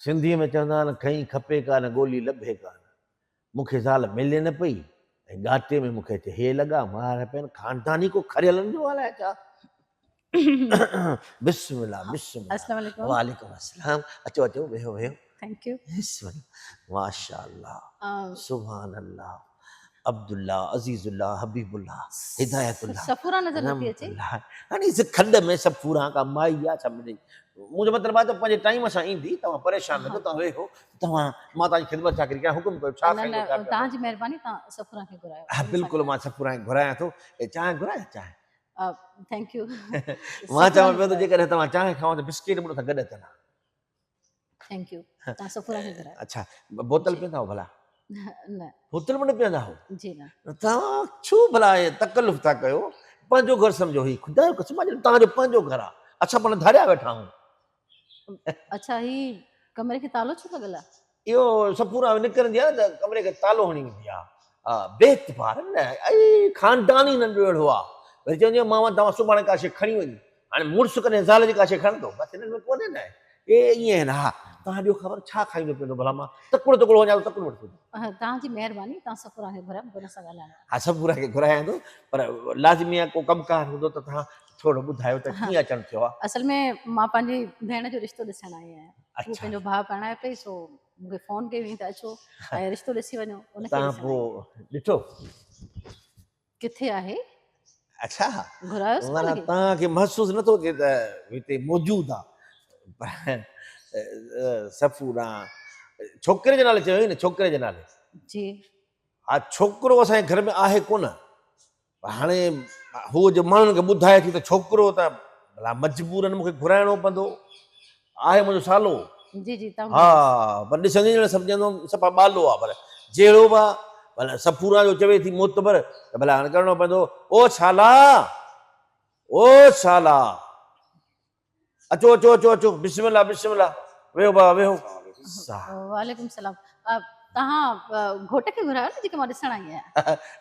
سنڌيء ۾ چوندا آهن کئين کپي ڪانه ڳولي لڀي ڪانه. مون کي زال ملي نه پئي ۽ ڳاٽي ۾ مون کي اچي هي لڳا مار پين خانداني ڪو کريلن جو الائي ڇا. بسم الله بسم الله. السلام عليڪم. وعليڪم السلام اچو اچو ويهو ويهو. Thank you. بسم الله ماشاءالله سبحان الله عبدالله عزيز الله حبيب الله هدايت الله صفورا نظر نٿي اچي. هاڻي اس کڏ ۾ صفورا ڪا مائي آ ڇا ملي منهنجو مطلب آهي ته پنهنجي ٽائيم سان ايندي توهان پريشان نه ٿيو توهان ويهو توهان مان توهان جي خدمت ڇا ڪري ڪيان حڪم ڪيو ڇا نه کائيندو نه ڇا پيئندو توهان جي مهرباني توهان صفورا کي گهرايو ها بلڪل مان صفورا کي گهرايان ٿو چانهه گهرايان چانهه thank you مان چوان پيو ته جيڪڏهن توهان چانهه کائو ته بسڪيٽ به ان سان گڏ اچن ها thank you توهان صفورا کي گهرايو اڇا بوتل پيئندا آهيو ڀلا نه بوتل به نه پيئندا آهيو جي نه توهان ڇو ڀلا هي تڪلف ٿا ڪيو پنهنجو گهر سمجهو هي خدا جو قسم آهي توهان جو پنهنجو گهر آهي اسان پاڻ ڌاريا ويٺا آهيون اڇا هي ڪمري کي تالو ڇو لڳل آهي اهو صفورا نڪرندي آهي نه ته ڪمري کي تالو هڻي ويندي آهي ها بي اعتبار نه اي خاندان ئي ننڍو اهڙو آهي وري چوندي آهي ماما توهان سڀاڻي ڪا شيء کڻي وڃي هاڻي مڙس ڪڏهن زال جي ڪا شيء کڻندو بس هنن ۾ ڪونهي نه اي ائين آهن ها توهان ڏيو خبر ڇا کائيندو پيئندو ڀلا مان تڪڙو تڪڙو وڃان ٿو تڪڙو وٺي ٿو توهان جي مهرباني توهان صفورا کي گهرايو مون کي هن سان ڳالهائڻو آهي ها صفورا کي گهرايان ٿو پر لازمي آهي ڪو ڪم ڪار هوندو ته توهان ٿورو ٻڌايو ته ڪيئن اچڻ ٿيو آهي اصل ۾ مان پنهنجي ڀيڻ جو رشتو ڏسڻ آئي آهيان هو پنهنجو ڀاء پرڻائي پئي سو مون کي فون ڪئي هئي ته اچو ۽ رشتو ڏسي وڃو ان کي توهان پوء ڏٺو ڪٿي آهي اڇا گهرايوس ڪونه معنيٰ توهان کي محسوس نٿو ٿئي ته هتي موجود آ پر صفورا ڇوڪري جي نالي چيو نه ڇوڪري جي نالي جي ها ڇوڪرو اسان جي گهر ۾ آهي ڪونه پر هاڻي هوء جو ماڻهن کي ٻڌائي ٿي ته ڇوڪرو ته ڀلا مجبورن مون کي گهرائڻو پوندو آهي منهنجو سالو جي جي تمام ها پر ڏسندي ڄڻ سمجهندو صفا ٻالو آ پر جهڙو به آ ڀلا صفورا جو چوي ٿي معتبر ته ڀلا هاڻي ڪرڻو پوندو او سالا او سالا اچو اچو اچو اچو بسم الله بسم الله ويهو بابا ويهو. وعليڪم السلام توهان گهوٽ کي گهرايو نه جيڪي مان ڏسڻ آئي آهيان.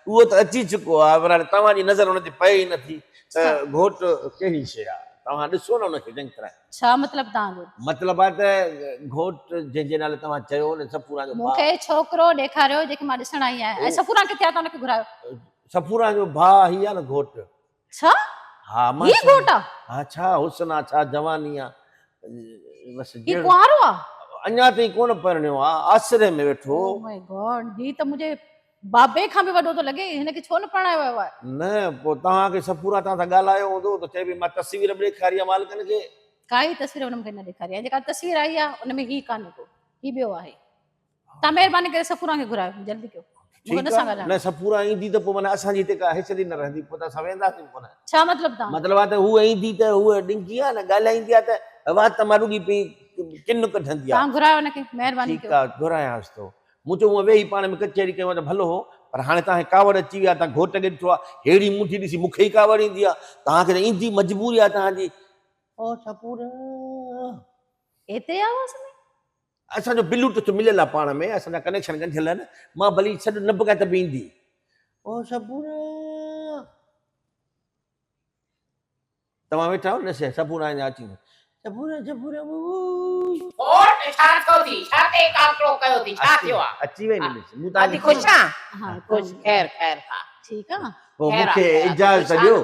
اهو ته اچي چڪو آهي پر هاڻي توهان جي نظر ان تي پئي ئي نٿي ته گهوٽ ڪهڙي شيء آهي توهان ڏسو نه ان کي چڱي طرح. ڇا مطلب توهان جو؟ مطلب آهي ته گهوٽ جنهن جي نالي توهان چيو نه صفوران جو ڀاء. مون کي ڇوڪرو ڏيکاريو جيڪي مان ڏسڻ آئي آهيان ۽ صفوران ڪٿي آهي توهان ان کي گهرايو. صفوران جو ڀاء هي آهي نه گهوٽ. ڇا؟ ها هي گهوٽ آ؟ ها ڇا حسن آ ڇا جواني آ بس هي ڪنوارو آ؟ اڃا تائين ڪونه پرڻيو آ آسري ۾ ويٺو. او ماء گاڊ هي ته منهنجي بابي کان به وڏو ٿو لڳي هن کي ڇو نه پرڻايو ويو آهي؟ نه پوء توهان کي صفورا توهان سان ڳالهايو هوندو ته چئي پئي مان تصوير به ڏيکاري آ مالڪن کي. ڪائي تصوير هن مون کي نه ڏيکاري ۽ جيڪا تصوير آئي آ ان ۾ هي ڪانهي ڪو هي ٻيو آهي. تان مهرباني ڪري صفوران کي گهرايو جلدي ڪيو مون کي ان سان ڳالهائڻو نه صفوران ايندي ته پوء معنيٰ اسان جي هتي ڪا حيثيت ئي نه رهندي پوء ته اسان وينداسين ڪونه. ڇا مطلب تان جو؟ مطلب آ ته هوء ايندي ته هوء ڏنگي آ نه ڳالهائيندي آ ته وات مان رڳي پئي ڪن ڪڍندي آ. تان گهرايو ان کي مهرباني ٺيڪ آ گهرايانس ٿو. مون چيو هونء ويهي پاڻ ۾ ڪچهري ڪيون ها ته ڀلو هو پر هاڻي توهان کي ڪاوڙ اچي وئي آ توهان گهوٽ کي ڏٺو آ ههڙي منٺي ڏسي مون کي ئي ڪاوڙ ايندي آ توهان کي ته ايندي مجبوري آ توهان جي. او صفوران. ايتري آواز ۾؟ اسان جو بلوٽوٿ مليل آ پاڻ ۾ اسان جا ڪنيڪشن ڳنڍيل آهن مان ڀلي سڏ نه به ڪيان ته به ايندي. او صبورا توهان ويٺا آهيو نه صبورا اڃا اچي وئي. صبورا صبورا ووووو. ڪوٽ ڇا ٿيو ٿي ڇا تي ڪاڪڙو ڪيو ٿي ڇا ٿيو آ. اچي وئي نه ڏس مون تان ادي خوش آ ها خوش خير خير ها ٺيڪ آ. پوء مون کي اجازت ڏيو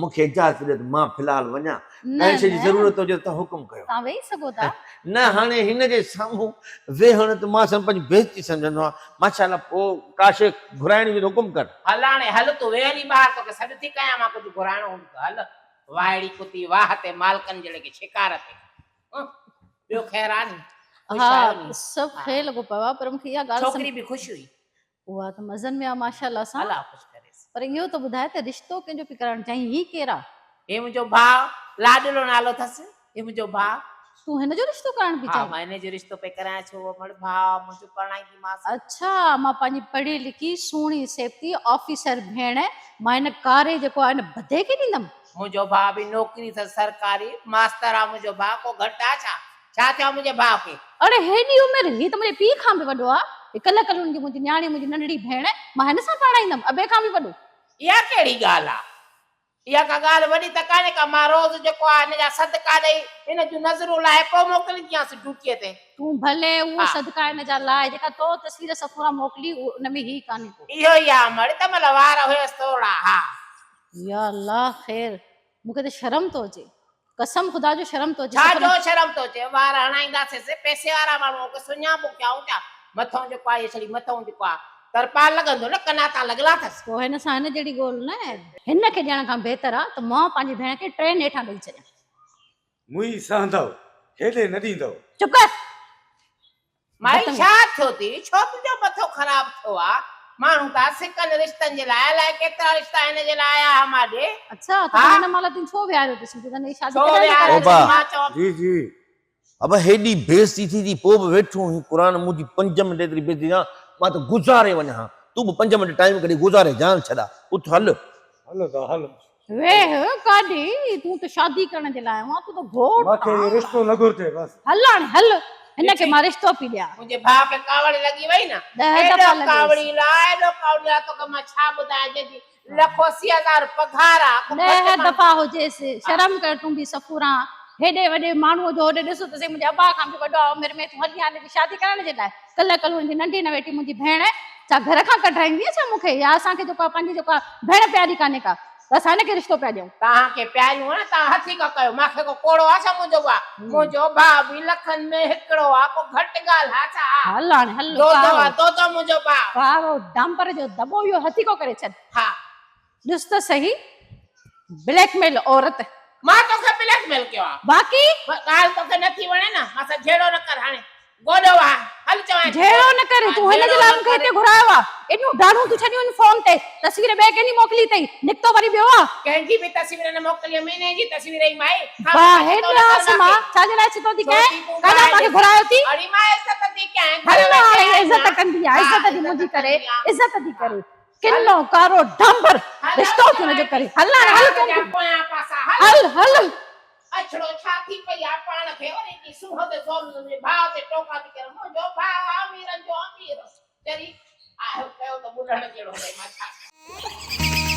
مون کي اجازت ڏيو ته مان في الحال وڃان. ڪنهن شيء جي ضرورت هجي ته حڪم ڪيو. توهان ويهي سگهو ٿا. نه هاڻي هن جي سامهون ويهڻ ته مان سمجهه پنهنجي بيعزتي سمجهندو آهيان. ماشاء الله پوء ڪا شيء گهرائڻي هجي ته حڪم ڪر. هل هاڻي هل تون ويهه هلي ٻاهر توکي سڏ ٿي ڪيان مان ڪجهه گهرائڻو هوندو ته هل. واهڙي ڪتي واهه تي مالڪن جهڙي کي شڪار تي. ٻيو خير آ ني؟ خوش آهيو ني؟ ها سڀ خير لڳو پيو آ پر مون کي اها ڳالهه ڇوڪري به خوش هئي. اها ته مزن ۾ آ ماشاء الله سان. الله خوش ڪريس. پر اهو ته ٻڌاء ته رشتو ڪنهن جو پئي ڪرائڻ چاهين هي ڪير آ؟ هي منهنجو ڀاء لاڏلو نالو اٿس هي منهنجو ڀاء. تون هن جو رشتو ڪرائڻ پئي چاهين؟ ها مان هن جو رشتو پئي ڪرايان ڇو امڙ ڀاء منهنجو پرڻائينديمانس. اڇا مان پنهنجي پڙهي لکي سهڻي سيبتي آفيسر ڀيڻ مان هن ڪاري جيڪو آ هن ڀدي کي ڏيندم؟ منهنجو ڀاء به نوڪري اٿس سرڪاري ماستر آ منهنجو ڀاء ڪو گهٽ آ ڇا؟ ڇا ٿيو آ منهنجي ڀاء کي؟ اڙي هيڏي عمر، هي ته منهنجي پيء کان به وڏو آ. هي ڪلهه ڪلهه هن جي منهنجي نياڻي منهنجي ننڍڙي ڀيڻ، مان هن سان پرڻائيندم، ابي کان به وڏو. اها ڪهڙي ڳالهه آ؟ اها ڪا ڳالهه وڏي ته ڪانهي ڪا، مان روز جيڪو آ هن جا صدقا ڏئي، هن جون نظرون لاهي پوء موڪلينديانس ڊيوٽيء تي. تون ڀلي اهو صدقا هن جا لاهه، جيڪا تو تصوير صفورا موڪلي ان ۾ هي ڪانهي ڪو. اهو ئي آ امڙ، ته مهل وار هيس ٿورڙا، ها. يا الله خير، مون کي ته شرم ٿو اچي، قسم خدا جو شرم ٿو اچي. ڇا جو شرم ٿو اچي، وار هڻائينداسينس، پئسي وارا ماڻهو کي سڃاڻبو ڪيائون ڇا، مٿئون جيڪو آ هي ڇڙي مٿئون جيڪو آ ترپال لڳندو نه، ڪناتا لڳلا اٿس. پوء هن سان هن جهڙي ڳولهه نه، هن کي ڏيڻ کان بهتر آ ته مان پنهنجي ڀيڻ کي ٽرين هيٺان ڏئي ڇڏيان. موئي سهندؤ، هيڏي نه ڏيندؤ. چپ ڪر. مائي ڇا ٿيو ٿي، ڇو تنهنجو مٿو خراب ٿيو آ، ماڻهو ٿا سڪن رشتن جي لاء، الائي ڪيترا رشتا هن جي لاء آيا ها مان ڏي. اڇا ته پوء هن مهل تون ڇو ويهاريو اٿس، تون ته هن جي شادي ڇو ڪڏهن نه ويهاريو ڪرائي اٿس، ڇڏي. مان چوان. جي جي. ابا هيڏي بيعزتي ٿي ٿي پوء به ويٺو هين قرآن منهنجي پنج منٽ ايتري بيعزتي ٿي مان ته گذاري وڃان ها تون به پنج منٽ ٽائيم ڪڍي گذاري جان ڇڏا اٿ هل. هل ته هل. ويهه ڪاڏي تون ته شادي ڪرڻ جي لاء آيو آهين تون ته گهوٽ مان کي آهين. رشتو نه گهرجي بس. هل هاڻي هل هن کي مان رشتو پي ڏيان. منهنجي ڀاء کي ڪاوڙ لڳي وئي نه ڏهه ايڏو دفعا لڳيس. ڪاوڙي لا ايڏو ڪاوڙي لا توکي مان ڇا ٻڌايان جنهن جي لکو 80 هزار پگهار آ. ڏهه دفعا هجيس، شرم ڪر تون به صفوران، هيڏي وڏي ماڻهوء جو هوڏي ڏس ته سهي منهنجي ابا کان به وڏو آ عمر ۾ تون هلي آ هن جي شادي ڪرڻ جي لاء، ڪلهه ڪلهه هن جي ننڍي نه ويٺي منهنجي ڀيڻ ڇا گهر کان ڪڍرائيندينء ڇا مون کي يا اسان کي جيڪو آ پنهنجي جيڪو آ ڀيڻ پياري ڪانهي ڪا ته اسان هن کي رشتو پيا ڏيون. توهان کي پياريون آ نه توهان هٿيڪا ڪيو مان کي ڪو ڪوڙو آ ڇا منهنجو ڀاء منهنجو ڀاء به لکن ۾ هڪڙو آ ڪو گهٽ ڳالهه آ ڇا. هل هاڻي هل دودو آ دودو منهنجو ڀاء. ڪارو ڊامپر جو دٻو اهو هٿيڪو ڪري ڇڏ. ها. ڏس ته سهي بليڪ ميل عورت. مان توکي بليڪ ميل ڪيو آ. باقي. ڳالهه توکي نه ٿي وڻي نه مان سان جهيڙو نه ڪر هاڻي. گوڏو آ هل چوانء ٿي. جهيڙو نه ڪر تون هن جي لاء مون کي هتي گهرايو آ. ايڏيون ڊاڙون تون ڇڏيون آهن فون تي تصوير ٻئي ڪنهن جي موڪلي اٿئي نڪتو وري ٻيو آ. ڪنهن جي به تصوير نه موڪلي هيم انهيء جي تصوير ئي مائي. واهه هيڏي آس مان ڇا جي لاء ڇتو ٿي ڪيائين ڪاڏانهن مان کي گهرايو ٿي. اڙي مان عزت ٿي ڪيائين هل نه هاڻي عزت ڪندي آ عزت ٿي منهنجي ڪري عزت ٿي ڪري. ڪنو ڪارو ڊانبر رشتو ٿي ان جو ڪري هل هاڻي هل تون هل هل. اڇڙو ڇا ٿي پئي آ پاڻ کي وري ڪي سونهن تي سون منهنجي ڀاء تي ٽوڪا ٿي ڪري منهنجو ڀاء آ اميرن جو امير چري آهيو ڪيو ته ٻڏڻ جهڙو ڀئي مان ڇا ڪيان.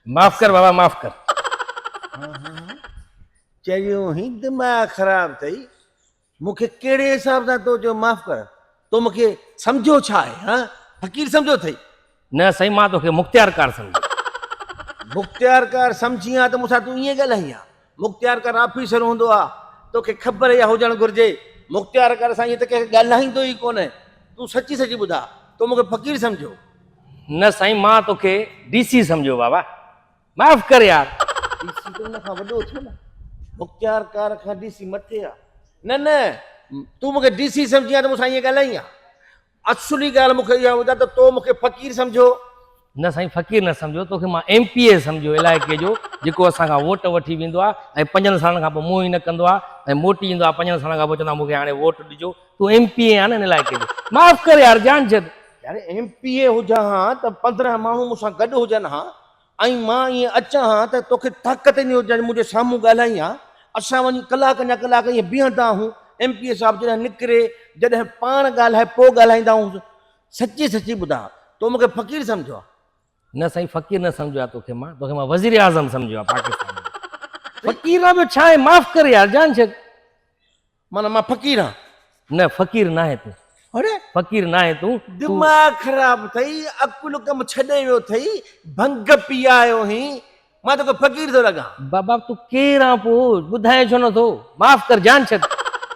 معاف ڪر بابا معاف ڪر. چريو هين دماغ خراب اٿئي مون کي ڪهڙي حساب سان تو چيو معاف ڪر؟ تو مون کي سمجهيو ڇا آهي هان؟ فقير سمجهيو اٿئي؟ نه سائين مان توکي مختيارڪار سمجهيو. مختيارڪار سمجهين ها ته مون سان تون ائين ڳالهائين ها؟ مختيارڪار آفيسر هوندو آ، توکي خبر اها هجڻ گهرجي. مختيارڪار سان ائين ته ڪنهن کي ڳالهائيندو ئي ڪونه. تون سچي سچي ٻڌاء، تو مون کي فقير سمجهيو؟ نه سائين مان توکي ڊي سي سمجهيو بابا. معاف ڪر يار. ڊي سي ته ان کان وڏو ٿيو نه. مختيارڪار کان ڊي سي مٿي آ. نه نه تون مون کي ڊي سي سمجهين ها ته مون سان ائين ڳالهائين ها. اصلي ڳالهه مون کي اها ٻڌاء ته تو مون کي فقير سمجهيو؟ نه سائين فقير نه سمجهيو توکي مان ايم پي اي سمجهيو علائقي جو جيڪو اسان کان ووٽ وٺي ويندو آ ۽ پنجن سالن کان پوء منهن ئي نه ڪندو آ ۽ موٽي ايندو آ پنجن سالن کان پوء چوندو آ مون کي هاڻي ووٽ ڏجو تون ايم پي اي آ نه هن علائقي جو معاف ڪر يار جان ڇڏ. يار ايم پي اي هجان ها ته 15 ماڻهو مون سان گڏ هجن ها ۽ مان ائين اچان ها ته توکي طاقت ئي نه هجي جو منهنجي سامهون ڳالهائين ها. اسان وڃي ڪلاڪن جا ڪلاڪ ائين بيهندا آهيون. ايم پي اي صاحب جڏهن نڪري، جڏهن پاڻ ڳالهائي پوء ڳالهائيندا آهيون. سچي سچي ٻڌاء، تو مون کي فقير سمجهيو آهي؟ نه سائين فقير نه سمجهيو آهي توکي مان، توکي مان وزيراعظم سمجهيو آهي پاڪستان جو. فقير نه ٻيو ڇا آهين، معاف ڪر يار جان ڇڏ. معنيٰ مان فقير آهيان؟ نه فقير ناهين تون. اڙي! فقير ناهين تون. دماغ خراب اٿئي، عقل ڪم ڇڏي ويو اٿئي، ڀنگ پي آيو هين، مان توکي فقير ٿو لڳان. بابا تون ڪير آن پوء ٻڌائين ڇو نٿو؟ معاف ڪر جان ڇڏ،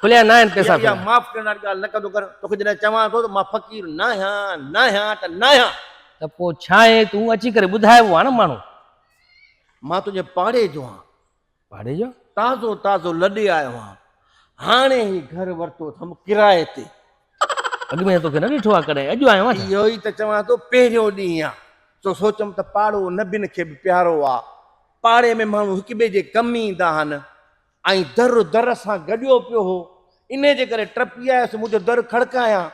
کليا ناهن پئسا اها تنهنجا. معاف ڪرڻ واري ڳالهه نه ڪندو ڪر، توکي جڏهن چوان ٿو ته مان فقير ناهيان، ناهيان ته ناهيان. ته پوء ڇا آهين تون، اچي ڪري ٻڌائبو آ نه ماڻهو. مان تنهنجي پاڙي جو آهان. پاڙي جو؟ تازو تازو لڏي آيو آهيان. هاڻي هي گهر ورتو اٿم ڪرائي تي. اڳ ۾ توکي نه ڏٺو آهي ڪڏهن، اڄ آيو آهين ڇا؟ اهو ئي ته چوان ٿو پهريون ڏينهن آ، سو سوچيم ته پاڙو نبين کي به پيارو آ. پاڙي ۾ ماڻهو هڪ ٻئي جي ڪم ايندا آهن ۽ در در سان گڏيو پيو هو، انهيء جي ڪري ٽپي آيس، منهنجو در کڙڪايان،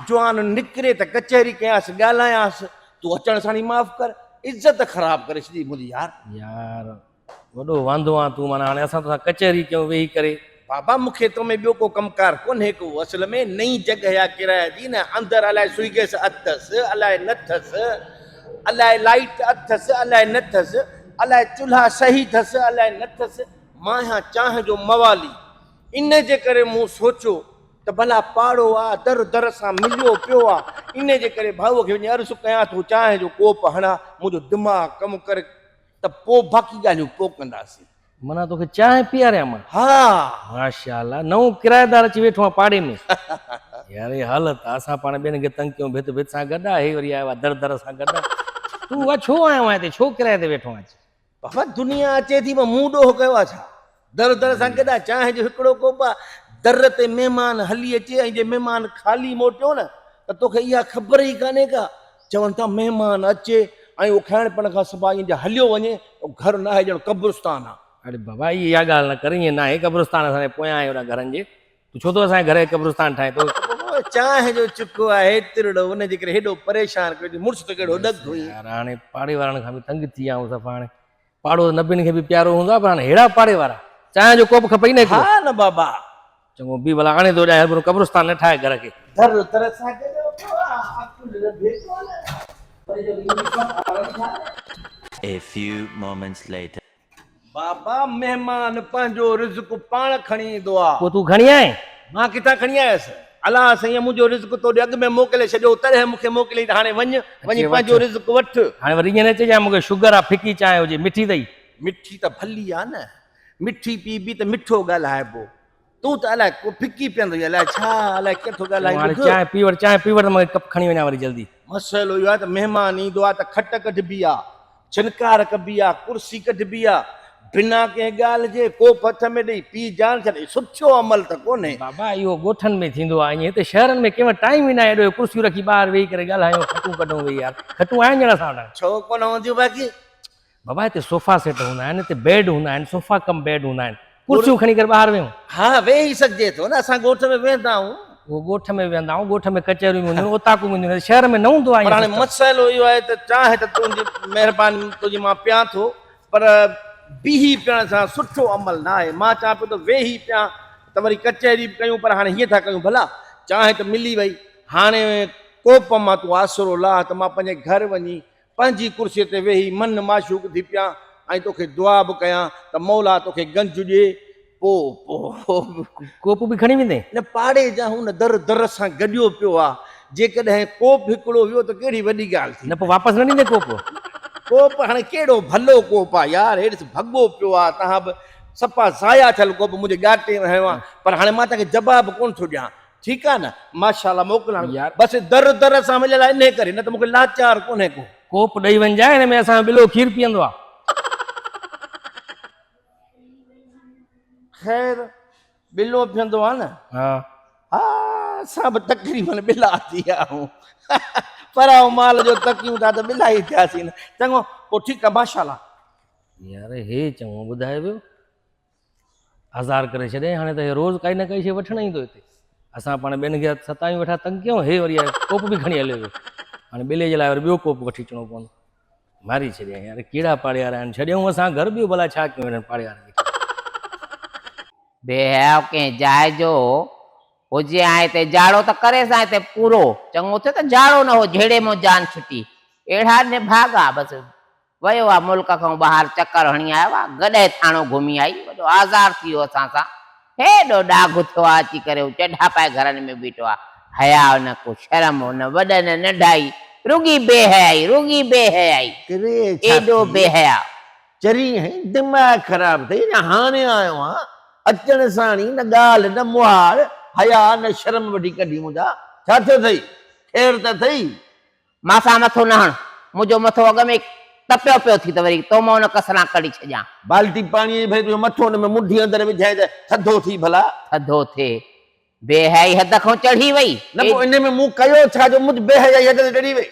جوان نڪري ته ڪچهري ڪيانس، ڳالهايانس، تون اچڻ ساڻ ئي معاف ڪر، عزت خراب ڪري ڇڏي منهنجي يار. يار وڏو واندو آن تون، معنيٰ هاڻي اسان توسان ڪچهري ڪيون ويهي ڪري. بابا مون کي تو ۾ ٻيو ڪو ڪم ڪار ڪونهي ڪو، اصل ۾ نئين جڳهه آ ڪرايي جي نه، اندر الائي سوئي گئس اٿس، الائي نه ٿس، الائي لائيٽ اٿس، الائي نه ٿس، الائي چلها صحيح ٿس، الائي نه ٿس، مان آهيان چانهه جو موالي، ان جي ڪري مون سوچيو ته ڀلا پاڙو آ، در در سان مليو پيو آ، ان جي ڪري ڀائوء کي وڃي عرض ڪيان ٿو چانهه جو ڪوپ هڻا، منهنجو دماغ ڪم ڪري ته پوء باقي ڳالهيون پوء ڪنداسين. معنيٰ توکي چانهه پياريان مان؟ ها. ماشاءالله نئون ڪرائيدار اچي ويٺو آ پاڙي ۾. يار هي حالت آ، اسان پاڻ ٻين کي تنگ ڪيون ڀت ڀت سان گڏ آ، هي وري آيو آ در در سان گڏ آ. تون اها ڇو آيو آهين هتي، ڇو ڪرائي تي ويٺو آهين اچي؟ بابا دنيا اچي ٿي مون ڏوهه ڪيو آ ڇا؟ در در سان گڏ آ، چانهه جو هڪڙو ڪوپ آ، در تي مهمان هلي اچي ۽ جي مهمان خالي موٽيو نه ته توکي اها خبر ئي ڪانهي ڪا، چون ٿا مهمان اچي ۽ اهو کائڻ پيئڻ کان سواء ائين جي هليو وڃي ته گهر ناهي ڄڻ قبرستان آ. اڙي بابا اها ڳالهه نه ڪر ائين ناهي قبرستان اسان جي پويان آهي هوڏانهن گهرن جي، تون ڇو ٿو اسان جي گهر کي قبرستان ٺاهين تو. بابا چانهه جو چڪو آهي هيترڙو ان جي ڪري هيڏو پريشان ڪيو اٿئي مڙس ته ڪهڙو ڏڌ هئين. يار هاڻي پاڙي وارن کان به تنگ ٿي ويا آهيون صفا هاڻي پاڙو ته نبين کي به پيارو هوندو آهي پر هاڻي ههڙا پاڙي وارا چانهه جو ڪوپ کپئي نه هڪڙو. ها نه بابا. چڱو بي ڀلا آڻي ٿو ڏيان هرڀرو قبرستان نه ٺاهي گهر کي. در در سان گڏيو پيو آ عقل لڀي ڪونه وري جو يونيفارم وارن ڇا. A few moments later. بابا مهمان پنهنجو رزق پاڻ کڻي ايندو آ. پوء تون کڻي آئين؟ مان ڪٿان کڻي آيس؟ الله سائينء منهنجو رزق تو ڏي اڳ ۾ موڪلي ڇڏيو هو، تڏهن مون کي موڪليائين ته هاڻي وڃ، وڃي پنهنجو رزق وٺ. هاڻي وري ائين نه چئجانء مون کي شگر آ، ڦڪي چانهه هجي، مٺي اٿئي؟ مٺي ته ڀلي آ نه، مٺي پيئبي ته مٺو ڳالهائبو. تون ته الائي ڪو ڦڪي پيئندو آهين، الائي ڇا، الائي ڪيئن ٿو ڳالهائين. هاڻي چانهه پي وٺ، چانهه پي وٺ ته مان ڪپ کڻي وڃان وري جلدي. مسئلو اهو آهي ته مهمان ايندو آهي ته کٽ ڪڍبي آ، ڇنڪار ڪبي آ، ڪرسي ڪڍبي آ، بنا ڪنهن ڳالهه جي ڪوپ هٿ ۾ ڏئي پي جان ڇڏ، اهو سٺو عمل ته ڪونهي. بابا اهو ڳوٺن ۾ ٿيندو آ ائين، هتي شهرن ۾ ڪنهن وٽ ٽائيم ئي ناهي ايڏو جو ڪرسيون رکي ٻاهر ويهي ڪري ڳالهايون، کٽون ڪڍون ويهي يار، کٽون آهن ڄڻ اسان وٽ هاڻي. ڇو ڪونه هونديون باقي؟ بابا هتي صوفا سيٽ هوندا آهن، هتي بيڊ هوندا آهن، صوفا ڪم بيڊ هوندا آهن، ڪرسيون کڻي ڪري ٻاهر ويهون. ها ويهي سگهجي ٿو نه، اسان ڳوٺ ۾ ويهندا آهيون. اهو ڳوٺ ۾ ويهندا آهيون، ڳوٺ ۾ ڪچهريون به هونديون آهن، اوطاقون به هونديون آهن، شهر ۾ نه هوندو آهي پر ائين هاڻي سسٽم. مسئلو اهو آهي ته چانهه ته تنهنجي مهرباني تنهنجي مان پيان ٿو پر بيهي پيئڻ سان سٺو عمل نه آهي، مان چوان پيو ته ويهي پيان ته وري ڪچهري به ڪيون پر هاڻي هيئن ٿا ڪيون ڀلا چانهه ته ملي وئي هاڻي ڪوپ مان تون آسرو لاهه ته مان پنهنجي گهر وڃي پنهنجي ڪرسيء تي ويهي من معشوق ٿي پيان ۽ توکي دعا به ڪيان ته مولا توکي گنج ڏي. پوء پوء. ڪوپ به کڻي ويندين؟ نه پاڙي جا هن در در سان گڏيو پيو آ. جيڪڏهن ڪوپ هڪڙو ويو ته ڪهڙي وڏي ڳالهه ٿي. نه پوء واپس نه ڏيندين ڪوپ؟ ڪوپ هاڻي ڪهڙو ڀلو ڪوپ آ يار، هي ڏس ڀڳو پيو آ، تهان به صفا ضايع ٿيل ڪوپ منهنجي ڳاٽي ۾ هنيو آ، پر هاڻي مان توهان کي جواب ڪونه ٿو ڏيان. ٺيڪ آ نه ماشاء الله موڪل هاڻ يار. بس در در سان مليل آ انهي ڪري نه ته مونکي لاچار ڪونهي ڪو. ڪوپ ڏئي وڃجانء هن ۾ اسان جو ٻلو کير پيئندو آ. خير ٻلو پيئندو آ نه. ها. ها اسان به تقريبن ٻلا ٿي ويا آهيون پرايو مال جو تڪيون ٿا ته ٻلا ئي ٿياسين نه. چڱو پوء ٺيڪ آ ماشاء الله. يار هي چڱو ٻڌائي ويو. آزار ڪري ڇڏيائين هاڻي ته هي روز ڪائي نه ڪائي شيء وٺڻ ايندو هتي اسان پاڻ ٻين کي ستايون ويٺا تنگ ڪيون هي وري ڪوپ به کڻي هليو ويو هاڻي ٻلي جي لاء وري ٻيو ڪوپ وٺي اچڻو پوندو ماري ڇڏيائين يار ڪهڙا پاڙي وارا آهن ڇڏيائون اسان گهر ٻيو ڀلا ڇا ڪيون هنن پاڙي وارن کي بي حياء ڪنهن جاء جو هجي ها هتي جاڙو ته ڪريس ها هتي پورو چڱو ٿيو ته جاڙو نه هو جهيڙي مون جان ڇٽي اهڙا نڀاڳا بس ويو آ ملڪ کان ٻاهر چڪر هڻي آيو آ، گڏهه ٿاڻو گهمي آئي، وڏو آزار ٿي ويو اسان سان، هيڏو ڏاگهه ٿيو آ اچي ڪري هو چڍا پائي گهرن ۾ بيٺو آ، حياء نه ڪو شرم نه وڏ نه ننڍائي، رڳي بي حيائي، رڳي بي حيائي، ڪري ڇا ايڏو ٿي؟ بي حياء. چري هئين دماغ خراب اٿئي اڃا هاڻي آيو آهان، اچڻ ساڻ ئي نه ڳالهه نه مهاڙ، حياء نه شرم وٺي ڪڍي منهنجا، ڇا ٿيو اٿئي؟ خير ته اٿئي؟ مان سان مٿو نه هڻ. منهنجو مٿو اڳ ۾ ئي تپيو پيو ٿي ته وري تو مان ان ڪسران ڪڍي ڇڏيان. بالٽي پاڻيء جي ڀري تنهنجو مٿو ان ۾ منڍي اندر وجهائين ته ٿڌو ٿي ڀلا. ٿڌو ٿئي. بي حيائي حد کان چڙهي وئي. نه پوء ان ۾ مون ڪيو ڇا جو منهنجي بي حيائي حد تي چڙهي وئي.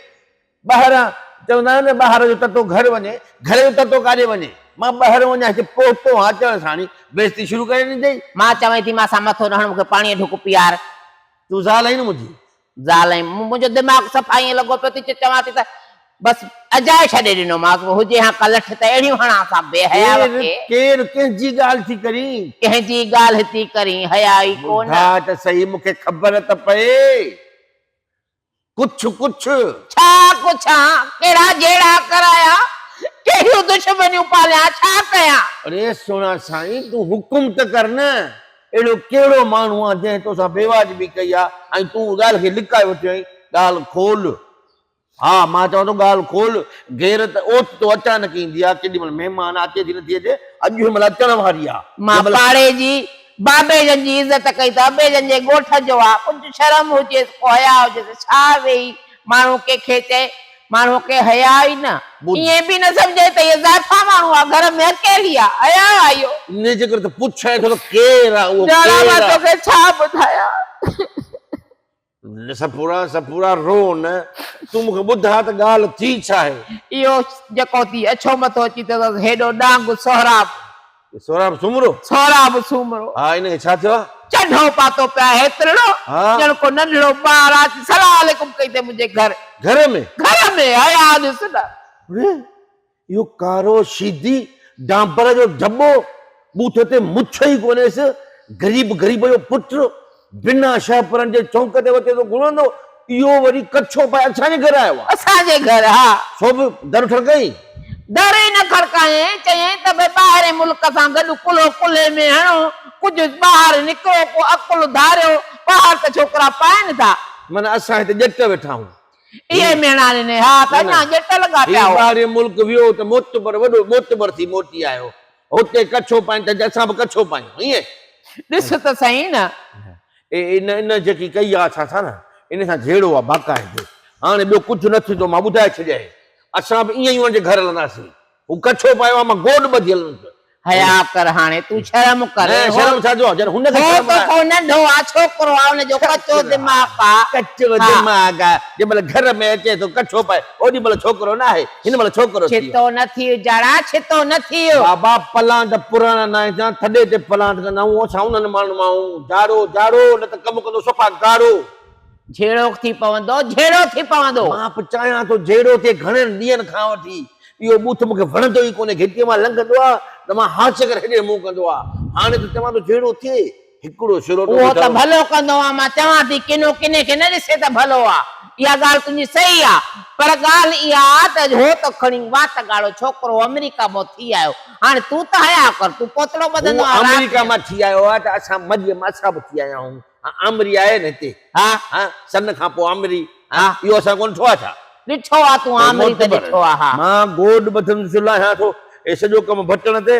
ٻاهران چوندا آهن نه ٻاهر جو تتو گهر وڃي، گهر جو تتو ڪاڏي وڃي؟ مان ٻاهر وڃان هتي پهتو آهيان اچڻ ساڻ ئي بيعزتي شروع ڪري ڏني اٿئي. مان چوين ٿي مان سان مٿو نه هڻ مون کي پاڻيء جو ڍڪ پيار. تون زال آهين نه منهنجي. زال آهين. منهنجو دماغ صفا ائين لڳو پيو ٿي چي چوان ٿي ته بس اجائي ڇڏي ڏنومانس. هجي ها ڪا لٺ ته اهڙيون هڻانس ها بي حياء ڪير کي. ڪير ڪنهن جي ڳالهه ٿي ڪرين؟ ڪنهن جي ڳالهه ٿي ڪرين حياء ئي ڪو نه. ٻڌاء ته سهي مون کي خبر ته پئي. ڪڇ ڪڇ. ڇا ڪڇان، ڪهڙا جهيڙا ڪرايان، ڪهڙيون دشمنيون پاليان، ڇا ڪيان؟ اڙي سهڻا سائين تون حڪم ته ڪر نه، اهڙو ڪهڙو ماڻهو آ جنهن توسان بيواجبي ڪئي آ ۽ تون ڳالهه کي لڪائي وٺيو آهين، ڳالهه کول. ها مان چوان ٿو ڳالهه کول، غيرت اوچتو اچانڪ ايندي آ، ڪيڏي مهل مهمان اچي ٿي نٿي اچي، اڄ هن مهل اچڻ واري آ. مان پاڙي جي بابي جن جي عزت ڪئي ته ابي جن جي ڳوٺ جو آ، ڪجهه شرم هجيس، ڪو حياء هجيس، ڇا ويهي ماڻهو ڪنهن کي چئي، ماڻهوء کي حياء ئي نه. ائين به نه سمجهي ته هيء زائفان ماڻهو آ، گهر ۾ اڪيلي آ، حياء آ اهو. انهيء جي ڪري ته پڇين ٿو ته ڪير آ اهو، جاڙا ڪير مان آ؟ توکي ڇا ٻڌايان. سپورا سپورا رو نه، تون مون کي ٻڌاء ته ڳالهه ٿي ڇا آهي؟ اهو جيڪو ٿي اڇو مٿو اچي ٿيو اٿس، هيڏو ڏانگ سهراب. سهراب سومرو؟ سهراب سومرو. ها ان کي ڇا ٿيو آهي؟ چڍو پاتو پيو آهي هيترڙو، ڄڻ ڪو ننڍڙو ٻار آ، اچي سلام عليڪم ڪئي اٿئي منهنجي گهر. گهر ۾؟ گهر ۾، حياء ڏس نه. اڙي اهو ڪارو شيدي ڊانبر جو دٻو، ٻوٿ تي مڇ ئي ڪونهيس، غريب غريب جو پٽ، بنا شهپرن جي چونڪ تي وتي ٿو گهڙندو، اهو وري ڪڇو پائي اسان جي گهر آيو آهي. اسان جي گهر، ها. سو به در ٺڙڪائين؟ در ئي نه کڙڪايائين، چيائين ته ڀئي ٻاهرين ملڪ سان گڏ ڪلهو ڪلهي ۾ هڻو، ڪجهه ٻاهر نڪرو، ڪو عقل ڌاريو، ٻاهر ته ڇوڪرا پائين ٿا. معنيٰ اسان هتي ڄٽ ويٺا آهيون. اهي ميڻا ڏني ها ته اڃا ڄٽ لڳا پيا هي هئا. ٻاهرين ملڪ ويو ته معتبر وڏو معتبر ٿي موٽي آيو. هتي ڪڇو پائين ته اسان به ڪڇو پايون ائين؟ ڏس ته سهي نه. اي ان ان جيڪي ڪئي آ اسان سان نه ان سان جهيڙو آ باقاعدي. هاڻي ٻيو ڪجهه نه ٿيندو مان ٻڌائي ڇڏيائين. اسان به ائين ئي ان جي گهر هلنداسين. هو ڪڇو پايو آ مان گوڏ ٻڌي هلندس. حياء ڪر هاڻي تون شرم ڪر. نه شرم ڇا جو آ جڏهن هن کي هو شرم ته نه ڪو ننڍو آ ڇوڪرو آ ان جو ڪچو دماغ آ. ڪچو دماغ آ جنهن مهل گهر ۾ اچي ٿو ڪڇو پائي اوڏي مهل ڇوڪرو نه آهي هن مهل ڇوڪرو ٿي ويو. ڇتو نه ٿيء جاڙا ڇتو نه ٿيء. بابا پلاند پراڻا ناهن ٿيا ٿڏي تي پلاند ڪندا آهيون اسان انهن ماڻهن مان آهيون جاڙو جاڙو نه ته ڪم ڪندو صفا ڳاڙهو. جهيڙو ٿي پوندو، جهيڙو ٿي پوندو. مان به چاهيان ٿو جهيڙو ٿئي گهڻن ڏينهن کان وٺي اهو ٻوٿ مون کي وڻندو ئي ڪونهي گهٽيء مان لنگهندو آ ته مان هاش ڪري هيڏي منهن ڪندو آ هاڻي ته چوان ٿو جهيڙو ٿئي هڪڙو سروٽو اهو ته ٻڌل. ڀلو ڪندو آ مان چوان ٿي ڪنو ڪني کي نه ڏسي ته ڀلو آ اها ڳالهه تنهنجي صحيح آ پر ڳالهه اها آ ته هو ته کڻي وات ڳاڙهو ڇوڪرو آمريڪا مان ٿي آيو هاڻي تون ته حياء ڪر تون پوتڙو ٻڌندو هو آ رات آمريڪا جو. مان ٿي آيو آ ته اسان مڄ مان اسان به ٿي آيا آهيون. آمري آهي نه هتي. ها. ها سن کان پوء آمري. ها اهو اسان ڪونه ڏٺو آهي ڇا؟ ڏٺو آ تون آمري ته ڏٺو آ ها. مان گوڏ ٻڌندس لاهيان ٿو هي سڄو ڪم ڀٽڻ تي.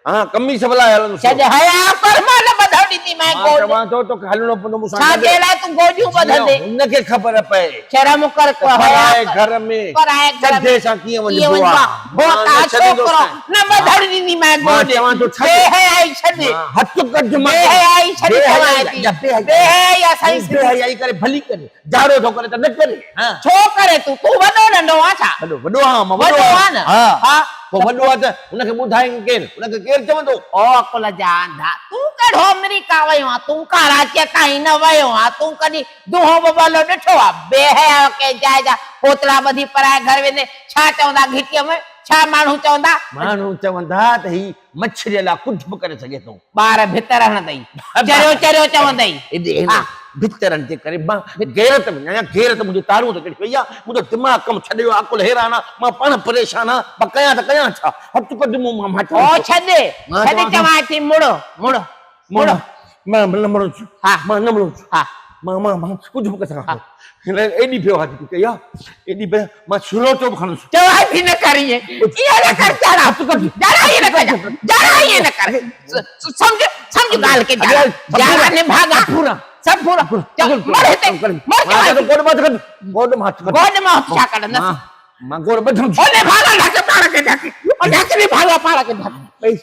ها قميص به لاهي هلندس. ڇڏ حياء ڪر مان نه ٻڌڻ ڏينديمانء مان گوڏ. چوان ٿو توکي هلڻو پوندو مون سان ڇا گڏ. جي لاء تون گوڏيون ٻڌندين؟ جيئن هن کي خبر پئي. شرم ڪر ته ڪو حياء پرائي ڪر. گهر ۾ پرائي گهر ۾ چڍي سان ڪيئن ڪيئن وڃبو وڃبو آ. آ. هو مان ته نه آ ڇوڪرو ڇڏيندوسانء. نه ٻڌڻ ڏينديمانء مان گوڏ. چوان ٿو ڇڏ. بي حيائي ڇڏ. مان هٿ ڪڍ مان بي حيائي ڇڏ بي چوانء حيائي ٿي. يا بي حيائي. بي حيائي آ سائين بي حيائي ڪري ڀلي ڪري. جاڙو ٿو ڪري ته نه ڪري. ها. ڇو ڪري تون؟ تون وڏو ننڍو آن ڇا؟ وڏو وڏو آهيان مان وڏو آن نه؟ ها. ها. پوء وڏو آ ته هن کي ٻڌائين ڪير؟ هن کي ڪير چوندو؟ او عقل جا انڌا، تون ڪهڙو آمريڪا ويو آن؟ تون ڪراچيء تائين نه ويو آن؟ تون ڪڏهن دونهون ببالو ڏٺو آ؟ بي حياء ڪنهن جاء جا پوتڙا ٻڌي پرائي گهر ويندين، ڇا چوندا گهٽيء ۾؟ ڇا ماڻهو چوندا؟ ماڻهو چوندا ته هي مڇريء لاء ڪجهه به ڪري سگهي ٿو. ٻار ڀتر هڻندئي، چريو چريو چوندئي. ايڏي هن ڀترن جي ڪري مان غيرت ۾ آهيان، غيرت منهنجي تارون تي چڙهي وئي آ، منهنجو دماغ ڪم ڇڏي ويو آ، عقل حيران آ، مان پاڻ پريشان آ، مان ڪيان ته ڪيان ڇا؟ هٿ ڪڍ مون مان، مان چوان او ٿو. ڇڏ، مان ڇڏ چوان ٿو. چوانء ٿي، مڙ، مڙ، مڙ. مان نه مڙندس، ها. مان نه مڙندس. ها. مان مان مان ڪجهه به ڪري سگهان ٿو. هن ايڏي بيواجبي ڪئي آ، ايڏي بي مان سروٽو به کڻندس. چوانء ٿي نه ڪر ائين، ائين نه ڪر جاڙا، جاڙا ائين نه ڪر، جاڙا ائين نه ڪر. سمجهه، سمجهه ڳالهه کي جاڙا، جاڙا نڀاڳا. سڀ پورا. مڙ هتي، مڙ چوانء ٿي. گوڏ مان هٿ ڪڍ، گوڏ مان هٿ ڪڍ. گوڏ مان هٿ ڇا ڪڍندس؟ مان گوڏ ٻڌندس. او نڀاڳا ڍڪ پاڻ کي ڍڪ، او ڍڪ نڀاڳا پاڻ کي ڍڪ.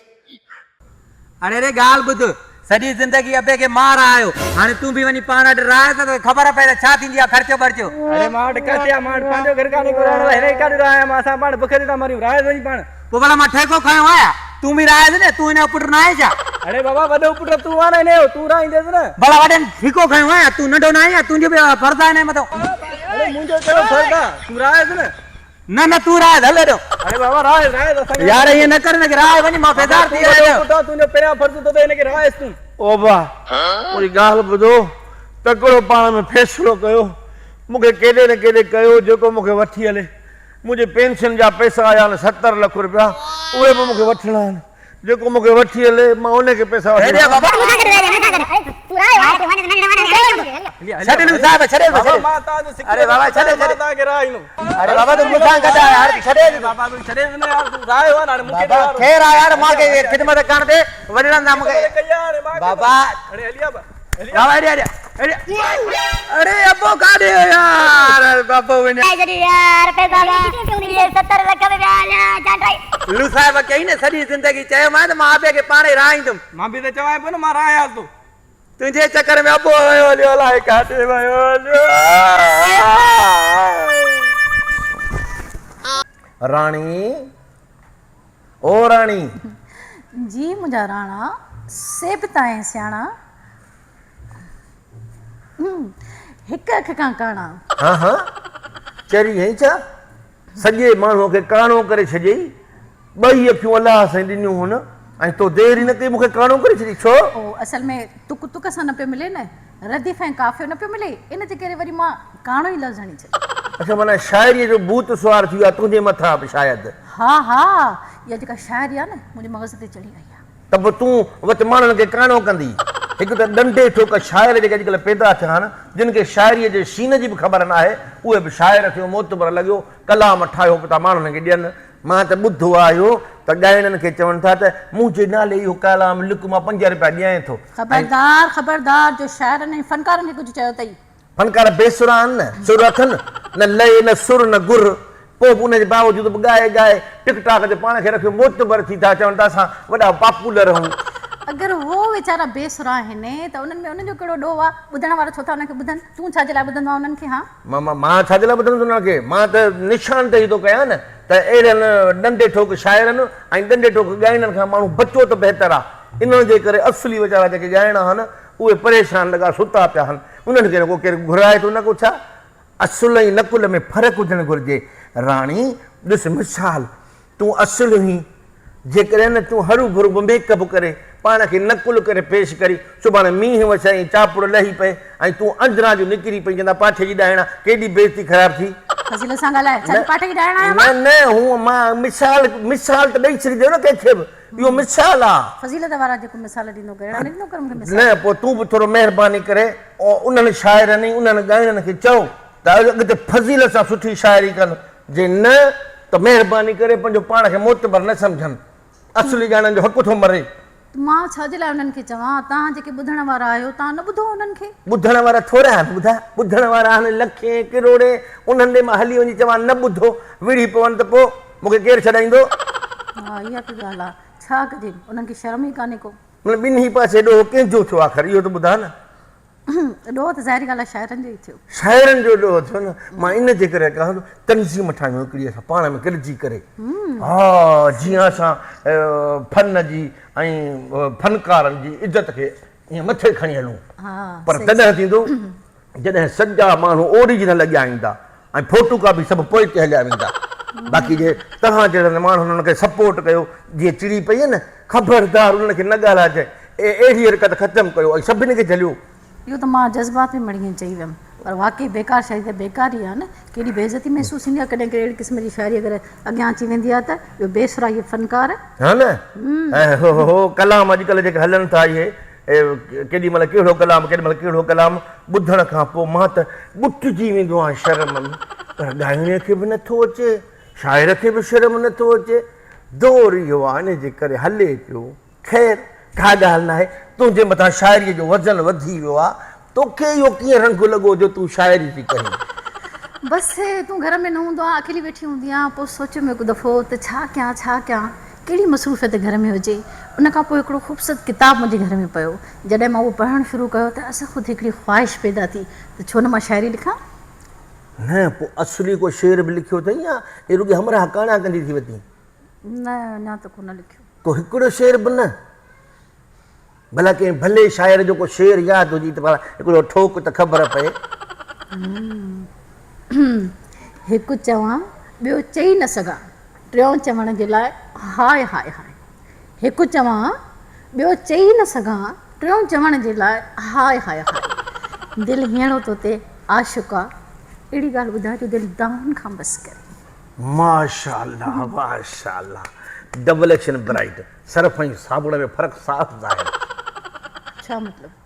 اڙي ري ڳالهه ٻڌ، سڄي زندگي ابي کي مان رهايو، هاڻي تون به وڃي پاڻ وٽ رهاء ته توکي خبر پئي ته ڇا ٿيندي آهي خرچو برچو. اڙي مان وٽ ڪاٿي آهي، مان وٽ پنهنجو گهر ڪانهي ڪو رهڻ لاء، هن کي ڪاڏي رهايان مان، اسان پاڻ بک تي ٿا مريون، رهائيس وڃي پاڻ. پوء ڀلا مان ٺيڪو کنيو آهي. تون به راهيس نه، تون هن جو پٽ ناهين ڇا؟ اڙي بابا وڏو پٽ تون آهين نه هن جو، تون راهينديس نه. ڀلا وڏن ٺيڪو کنيو آهي، تون ننڍو ناهين ڇا، تنهنجو به فرض آهي هن جي مٿان. اڙي منهنجو ڪهڙو فرض آهي، تون راهيس نه. نه نه تون راهيس، هل هيڏو. اڙي بابا راهيس راهيس اسان کي. يار ائين نه ڪر هن کي راهي وڃ، مان بيزار ٿي ويو آهيان. تون وڏو پٽ آهين، تنهنجو پهريان فرض ٿو ته هن کي راهيس تون. او ابا منهنجي ڳالهه ٻڌو، تڪڙو پاڻ ۾ فيصلو ڪيو، مون کي ڪيڏي نه ڪيڏي ڪيو جيڪو مون کي وٺي هلي. منهنجي پينشن جا پئسا آيا آهن 70 لک روپيا، اهي به مون کي وٺڻا آهن. جيڪو مون کي وٺي هلي، مان ان کي پئسا وٺي ڏيان. ڇڏ صاحب ڇڏ اري بابا ڇڏ ڇڏ اري بابا تون مون سان گڏ آهي يار ڇڏي بابا تون ڇڏي نه يار تون رايو آهي هاڻي مون کي بابا خير آهي يار مان کي خدمت ڪرڻ دي وڏڙن سان مون کي بابا اڙي هلي آ بابا هيڏي هيڏي اڙي ابو ڪاڏي ويو يار بابو وڃي لو صاحب ڪئي نه سڄي زندگي چيومانء ته مان ابي کي پاڻ ئي رهائيندم. مان به ته چوانء پيو نه مان رهايان ٿو. تنهنجي چڪر ۾ ابو ويو هليو الائي ڪاڏي ويو هليو. راڻي او راڻي. جي منهنجا راڻا سيبتا ۽ سياڻا. هڪ اک کان ڪاڻا. ها ها چري هئين ڇا؟ سڄي ماڻهوء کي ڪاڻو ڪري ڇڏيئي. ٻئي اکيون الله سائين ڏنيون هن ۽ تو دير ئي نه ڪئي مون کي ڪاڻو ڪري ڇڏيئي ڇو؟ او اصل ۾ تڪ تڪ سان نه پيو ملي نه رديف ۽ قافيو نه پيو ملي ان جي ڪري وري مان ڪاڻو ئي لفظ هڻي ڇڏيو. اڇا معنيٰ شاعريء جو ڀوت سوار ٿي ويو آهي تنهنجي مٿان به شايد. ها ها اها جيڪا شاعري آهي نه منهنجي مغز تي چڙهي آئي آهي. ته به تون وت ماڻهن کي ڪاڻو ڪندي. هڪ ته ڏنڊي ٺوڪ شاعر جيڪي اڄڪلهه پيدا ٿيا آهن، جن کي شاعريء جي شين جي به خبر ناهي، اهي به شاعر ٿيو معتبر لڳيو ڪلام ٺاهيو پيا ٿا ماڻهن کي ڏين. مان ته ٻڌو آهيو ته ڳائڻن کي چون ٿا ته منهنجي نالي اهو ڪلام لک مان 5 رپيا ڏيانء ٿو. ۽ خبردار خبردار جو شاعرن ۽ فنڪارن کي ڪجهه چيو اٿئي. فنڪار بي سرا آهن نه، سر اٿن نه لئي نه سر نه گر، پوء به ان جي باوجود به ڳائي ڳائي ٽڪ ٽاڪ تي پاڻ کي رکيو معتبر ٿي ٿا چون ته اسان وڏا پاپولر آهيون. اگر هو ويچارا بي سرا آهن ته انهن ۾ انهن جو ڪهڙو ڏوهه آ؟ ٻڌڻ وارا ڇو ٿا انهن کي ٻڌن؟ تون ڇا جي لاء ٻڌندو آهين انهن کي هان؟ مان مان ڇا جي لاء ٻڌندس انهن کي؟ مان ته نشان تي ئي ٿو ڪيان نه ته اهڙن ڏنڊي ٺوڪ شاعرن ۽ ڏنڊي ٺوڪ ڳائڻن کان ماڻهو بچو ته بهتر آ. انهن جي ڪري اصلي ويچارا جيڪي ڳائڻا آهن اهي پريشان لڳا ستا پيا آهن. انهن کي نه ڪو ڪير گهرائي ٿو نه ڪو ڇا. اصل ۽ نقل ۾ فرق هجڻ گهرجي. راڻي، ڏس مثال، تون اصل هئين، جيڪڏهن نه تون هروڀرو به ميڪ اپ ڪري، پاڻ کي نقل ڪري پيش ڪرين، سڀاڻي مينهن وسي ۽ چاپڙ لهي پئي ۽ تون اندران جو نڪري پئين چوندا پاٺي جي ڏائڻ آ، ڪيڏي بيعزتي خراب ٿي. فضيلت سان ڳالهاء، ڇا تون پاٺي جي ڏائڻ آهيان نه مان؟ نه، هونء مان مثال مثال ته ڏئي ڇڏجي نه ڪنهن کي به. اهو مثال آ. فضيلت وارا جيڪو مثال ڏيندو ڪر اهڙا نه ڏيندو ڪر مونکي مثال. نه پوء تون به ٿورو مهرباني ڪري انهن شاعرن ۽ انهن ڳائڻن کي چئو ته اڳتي فضيلت سان سٺي شاعري ڪن جي نه ته مهرباني ڪري پنهنجو پاڻ کي معتبر نه سمجهن اصلي ڳائڻن جو حق ٿو مري. مان ڇا جي لاء انهن کي چوان توهان جيڪي ٻڌڻ وارا آهيو توهان نه ٻڌو انهن کي. ٻڌڻ وارا ٿورا آهن ٻڌاء ٻڌڻ وارا آهن لکين ڪروڙين انهن ڏي مان هلي وڃي چوان نه ٻڌو وڙهي پون ته پوء. مون کي ڪير ڇڏائيندو؟ ها اها به ڳالهه آ. ڇا ڪجي انهن کي شرم ئي ڪانهي ڪو. مطلب ٻنهي پاسي ڏوهه ڪنهن جو ٿيو آخر اهو ته ٻڌاء نه. ڏوهه ته ظاهري ڳالهه آ شاعرن جو ئي ٿيو. شاعرن جو ڏوهه ٿيو نه. مان ان جي ڪري ڪهان ٿو تنظيم ٺاهيون هڪڙي اسان پاڻ ۾ گڏجي ڪري ها جيئن اسان فن جي ۽ فنڪارن جي عزت کي ائين مٿي کڻي هلون پر تڏهن ٿيندو جڏهن سڄا ماڻهو اوريجنل اڳيان ايندا ۽ فوٽو ڪاپي سڀ پوئتي هليا ويندا. باقي جي توهان جهڙن ماڻهن انهن کي سپورٽ ڪيو جيئن چڙي پئي آهي نه خبردار انهن کي نه ڳالهائجانء اهڙي حرڪت ختم ڪيو ۽ سڀني کي جهليو. اهو ته مان جذبات ۾ مڙي ائين چئي ويم پر واقعي بيڪار شاعري ته بيڪار ئي آهي نه ڪيڏي بي عزتي محسوس ٿيندي آهي ڪڏهن ڪڏهن اهڙي قسم جي شاعري اگر اڳيان اچي ويندي آهي ته اهو بي سرا اهي فنڪار. ها نه ۽ هو هو ڪلام اڄڪلهه جيڪي هلن ٿا اهي ڪيڏي مهل ڪهڙو ڪلام ڪيڏي مهل ڪهڙو ڪلام ٻڌڻ کان پوء مان ته ٻٽجي ويندو آهيان شرم ۾ پر ڳائڻي کي به نٿو اچي شاعر کي به شرم نٿو اچي دور اهو آهي ان جي ڪري هلي پيو خير ڪا ڳالهه ناهي تنهنجي مٿان شاعريء جو وزن وڌي ويو آهي توکي اهو ڪيئن رنگ لڳو جو تون شاعري ٿي ڪرين؟ بس تون گهر ۾ نه هوندو آهين اڪيلي ويٺي هوندي آهيان پوء سوچيم هڪ دفعو ته ڇا ڪيان ڇا ڪيان ڪهڙي مصروفيت گهر ۾ هجي ان کان پوء هڪڙو خوبصورت ڪتاب منهنجي گهر ۾ پيو جڏهن مان اهو پڙهڻ شروع ڪيو ته از خود هڪڙي خواهش پيدا ٿي ته ڇو نه مان شاعري لکان. نه پوء اصلي ڪو شعر به لکيو اٿئي يا رڳي همراهه ڪاڻا ڪندي ٿي وتين؟ نه اڃا ته ڪونه لکيو. ڪو هڪڙو شعر به نه؟ ڀلا ڪنهن ڀلي شاعر جو ڪو شعر ياد هجي ته ڀلا هڪڙو ٺوڪ ته خبر پئي. هڪ چوان ٻيو چئي نه سگهان، ٽيون چوڻ جي لاء هاء هاء هاء. هڪ چوان ٻيو چئي نه سگهان، ٽيون چوڻ جي لاء هاء هاء هاء. دل هينئڙو توتي عاشق آ، اهڙي ڳالهه ٻڌاء جو دل دانهن کان بس ڪري. ماشاءالله ماشاءالله ڊبل ايڪشن برائيٽ سرف ۽ صابڻ ۾ فرق صاف ظاهر. ڇا مطلب؟